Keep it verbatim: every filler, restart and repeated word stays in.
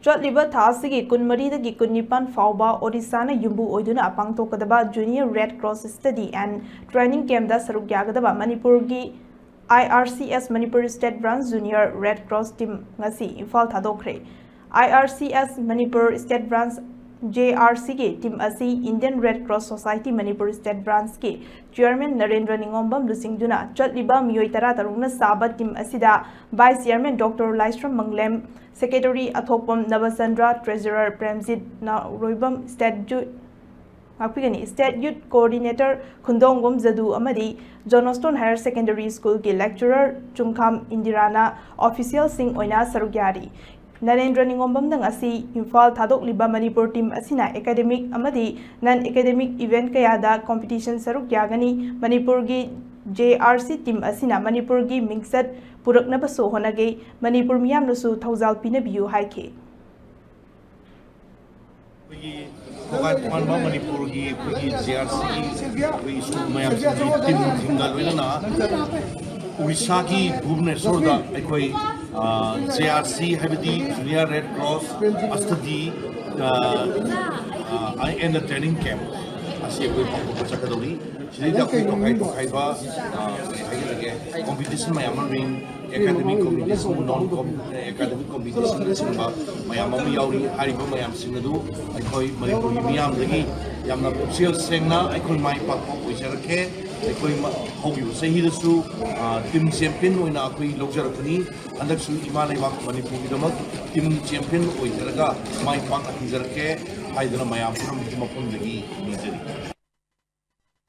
ꯆꯠꯂꯤꯕ ꯊꯥ ꯑꯁꯤꯒꯤ ꯀꯨꯟꯃꯔꯤꯗꯒꯤ ꯀꯨꯟꯅꯤꯄꯥꯟ ꯐꯥꯎꯕ ꯑꯣꯗꯤꯁꯥꯅ ꯌꯨꯝꯕꯨ ꯑꯣꯏꯗꯨꯅ ꯄꯥꯡꯊꯣꯛꯀꯗꯕ Junior Red Cross Study and Training Campꯇ ꯁꯔꯨꯛ ꯌꯥꯒꯗꯕ ꯃꯅꯤꯄꯨꯔꯒꯤ I R C S Manipur State Branch Junior Red Cross Team ꯉꯁꯤ Imphal ꯊꯥꯗꯣꯛꯈ꯭ꯔꯦ꯫ I R C S Manipur State Branch, J R Cꯒꯤ team ꯑꯁꯤ Indian Red Cross Society Manipur State Branchꯀꯤ Chairman Narendra ꯅꯤꯉꯣꯝꯕꯝ ꯂꯨꯆꯤꯡꯗꯨꯅ ꯆꯠꯂꯤꯕ ꯃꯤꯑꯣꯏ ꯇꯔꯥꯇꯔꯨꯛꯅ ꯁꯥꯕ team ꯑꯁꯤꯗ Vice Chairman Doctor ꯂꯥꯏꯁ꯭ꯔꯝ ꯃꯪꯂꯦꯝ, Secretary ꯑꯊꯣꯛꯄꯝ ꯅꯕꯆꯟꯗ꯭ꯔ, Treasurer Premjit ꯅꯥꯎꯔꯣꯏꯕꯝ, State Youth, ꯉꯥꯛꯄꯤꯒꯅꯤ, State Youth Coordinator ꯈꯨꯟꯗꯣꯡꯕꯝ ꯖꯗꯨ ꯑꯃꯗꯤ Johnstone Higher Secondary Schoolꯒꯤ lecturer ꯆꯨꯡꯈꯥꯝ ꯏꯟꯗꯤꯔꯥꯅ officialꯁꯤꯡ ꯑꯣꯏꯅ ꯁꯔꯨꯛ ꯌꯥꯔꯤ꯫ ꯅꯔꯦꯟꯗ꯭ꯔ ꯅꯤꯉꯣꯝꯕꯝꯅ ꯉꯁꯤ ꯏꯝꯐꯥꯜ ꯊꯥꯗꯣꯛꯂꯤꯕ ꯃꯅꯤꯄꯨꯔ team ꯑꯁꯤꯅ academic ꯑꯃꯗꯤ non academic event ꯀꯌꯥꯗ competition ꯁꯔꯨꯛ ꯌꯥꯒꯅꯤ꯫ ꯃꯅꯤꯄꯨꯔꯒꯤ J R C team ꯑꯁꯤꯅ ꯃꯅꯤꯄꯨꯔꯒꯤ ꯃꯤꯡꯆꯠ ꯄꯨꯔꯛꯅꯕꯁꯨ ꯍꯣꯠꯅꯒꯦ꯫ ꯃꯅꯤꯄꯨꯔ ꯃꯤꯌꯥꯝꯅꯁꯨ ꯊꯧꯖꯥꯜ ꯄꯤꯅꯕꯤꯌꯨ ꯍꯥꯏꯈꯤ꯫ ꯑꯩꯈꯣꯏꯒꯤ ꯇꯣꯉꯥꯟ ꯇꯣꯉꯥꯟꯕ ꯃꯅꯤꯄꯨꯔꯒꯤ ꯑꯩꯈꯣꯏꯒꯤ J R C ꯑꯩꯈꯣꯏꯒꯤ school ꯃꯌꯥꯝꯁꯤꯡꯒꯤ teamꯁꯤꯡꯒ ꯂꯣꯏꯅꯅ ꯎꯔꯤꯁꯥꯒꯤ ꯚꯨꯕꯅꯦꯁꯣꯔꯗ ꯑꯩꯈꯣꯏ, ꯑ, J R C ꯍꯥꯏꯕꯗꯤ Junior Red Cross Study, ꯑ, ꯑ, and Training Camp ꯑꯁꯤ ꯑꯩꯈꯣꯏ ꯄꯥꯡꯊꯣꯛꯄ ꯆꯠꯀꯗꯧꯔꯤ꯫ ꯁꯤꯗꯩꯗ ꯑꯩꯈꯣꯏ ꯇꯣꯈꯥꯏ ꯇꯣꯈꯥꯏꯕ, ꯑ, ꯀꯩ ꯍꯥꯏꯒꯗꯒꯦ, competition ꯃꯌꯥꯝ ꯑꯃ ꯂꯩ꯫ Academic competition, non com-, academic competitionꯅꯆꯤꯡꯕ ꯃꯌꯥꯝ ꯑꯃ ꯌꯥꯎꯔꯤ꯫ ꯍꯥꯏꯔꯤꯕ ꯃꯌꯥꯝꯁꯤꯡ ꯑꯗꯨ ꯑꯩꯈꯣꯏ ꯃꯅꯤꯄꯨꯔꯒꯤ ꯃꯤꯌꯥꯝꯗꯒꯤ ꯌꯥꯝꯅ ꯄꯨꯛꯆꯦꯜ ꯁꯦꯡꯅ ꯑꯩꯈꯣꯏ ꯃꯥꯏ ꯄꯥꯛꯄ ꯑꯣꯏꯖꯔꯛꯀꯦ꯫ ꯑꯩꯈꯣꯏ ꯃ-, ꯍꯧꯈꯤꯕ ꯆꯍꯤꯗꯁꯨ, ꯑ, team champion ꯑꯣꯏꯅ ꯑꯩꯈꯣꯏ ꯂꯧꯖꯔꯛꯄꯅꯤ꯫ ꯍꯟꯗꯛꯁꯨ ꯏꯃꯥ ꯂꯩꯕꯥꯛ ꯃꯅꯤꯄꯨꯔꯒꯤꯗꯃꯛ team champion ꯑꯣꯏꯖꯔꯒ ꯃꯥꯏ ꯄꯥꯛꯅ ꯍꯟꯖꯔꯛꯀꯦ ꯍꯥꯏꯗꯨꯅ ꯃꯌꯥꯝ ꯄꯨꯝꯅꯃꯛꯀꯤ ꯃꯐꯝꯗꯒꯤ ꯅꯤꯖꯔꯤ꯫